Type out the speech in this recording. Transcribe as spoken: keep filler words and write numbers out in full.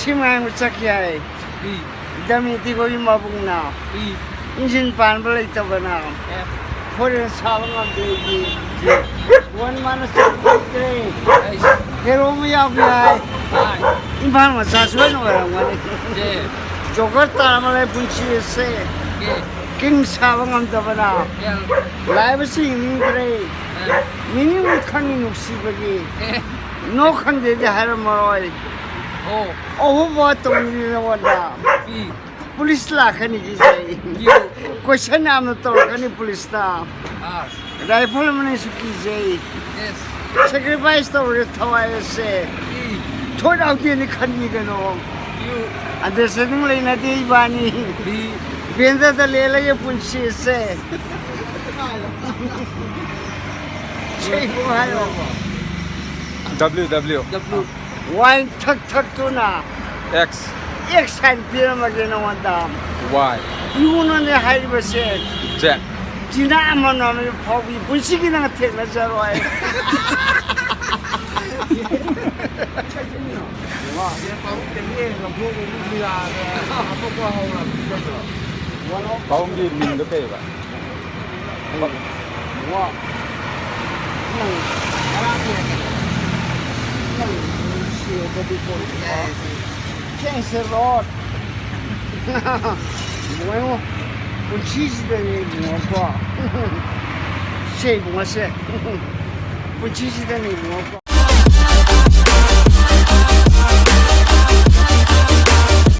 ꯁꯤ ꯃꯌꯥꯝ ꯆꯠꯈꯤ ꯍꯥꯏ꯫ ꯗꯃꯤꯇꯤꯈꯣꯏꯒꯤ ꯃꯕꯨꯡꯅ꯫ ꯏꯟꯖꯤꯟ ꯄꯥꯟꯕ ꯂꯩꯇꯕꯅ꯫ ꯐꯣꯔꯦꯟ ꯁꯥꯕ ꯉꯝꯗꯦ꯫ ꯋꯥꯟ ꯃꯥꯅ ꯆꯠꯇ꯭ꯔꯦ꯫ ꯍꯦꯔꯣ ꯑꯃ ꯌꯥꯎꯒꯦ ꯍꯥꯏ꯫ ꯏꯝꯐꯥꯜ ꯃꯆꯥ ꯁꯣꯏꯅ ꯑꯣꯏꯔꯝꯒꯅꯤ꯫ ꯖꯣꯀꯔ ꯇꯥꯔ ꯃꯥꯜꯂꯦ ꯄꯨꯟꯁꯤ ꯑꯁꯦ꯫ ꯀꯤꯡ ꯁꯥꯕ ꯉꯝꯗꯕꯅ꯫ ꯂꯥꯏꯕꯁꯤ ꯌꯦꯡꯅꯤꯡꯗ꯭ꯔꯦ꯫ ꯃꯤꯅꯤꯡ ꯈꯪꯉꯤ ꯅꯨꯡꯁꯤꯕꯒꯤ꯫ ꯅꯣ ꯈꯪꯗꯦꯗꯤ ꯍꯥꯏꯔꯝꯃꯔꯣꯏ꯫ ꯑꯍꯨꯝ ꯋꯥ ꯇꯧꯅꯤꯡꯉꯤ ꯅꯉꯣꯟꯗ꯫ ꯄꯨꯂꯤꯁ ꯂꯥꯛꯀꯅꯤ ꯀꯤꯖꯩ꯫ ꯀꯣꯏꯁꯟ ꯌꯥꯝꯅ ꯇꯧꯔꯛꯀꯅꯤ ꯄꯨꯂꯤꯁꯇ꯫ ꯔꯥꯏꯐꯜ ꯑꯃꯅꯁꯨ ꯀꯤꯖꯩ꯫ ꯁꯦꯀ꯭ꯔꯤꯐꯥꯏꯁ ꯇꯧꯔꯦ ꯊꯋꯥꯏ ꯑꯁꯦ꯫ ꯊꯣꯏ ꯂꯥꯎꯗꯦꯅꯤ ꯈꯟꯕꯤ ꯀꯩꯅꯣ꯫ ꯑꯟꯗꯔꯁꯇꯦꯟꯗꯤꯡ ꯂꯩꯅꯗꯦ ꯏꯕꯥꯅꯤ꯫ ꯕꯦꯟꯗꯗ ꯂꯦꯜꯂꯒꯦ ꯄꯨꯟꯁꯤꯁꯦ꯫ ꯁꯦꯡꯅ ꯍꯥꯏꯌꯣ꯫ W W꯫ ꯋꯥꯏꯟ ꯊꯛ ꯊꯛꯇꯨꯅ X꯫ X ꯍꯥꯏꯅ ꯄꯤꯔꯝꯃꯒꯦ ꯅꯉꯣꯟꯗ꯫ Y꯫ ꯏꯉꯣꯟꯗꯅꯦ ꯍꯥꯏꯔꯤꯕꯁꯦ꯫ Z꯫ ꯖꯤꯅꯥ ꯑꯃ ꯅꯥꯃꯤ ꯐꯥꯎꯕꯤ ꯄꯨꯟꯁꯤꯒꯤ ꯅꯪ ꯊꯦꯡꯅꯖꯔꯣꯏ꯫ ꯄꯥꯕꯨꯡꯒꯤ ꯃꯤꯡꯗꯣ ꯀꯩꯕ? ꯋꯥ꯫ ꯅꯪ ꯉꯔꯥꯡꯅꯦ꯫ ꯅꯪ ꯅꯨꯡꯁꯤꯔꯒꯗꯤ ꯀꯣ꯫ ꯊꯦꯡꯁꯦ ꯂꯣꯠ꯫ ꯏꯕꯨꯡꯉꯣ, ꯄꯨꯟꯁꯤꯁꯤꯗꯅꯦ ꯏꯕꯨꯡꯉꯣꯀꯣ꯫ ꯁꯦ ꯏꯕꯨꯡꯉꯣꯁꯦ꯫ ꯄꯨꯟꯁꯤꯁꯤꯗꯅꯦ ꯏꯕꯨꯡꯉꯣꯀꯣ꯫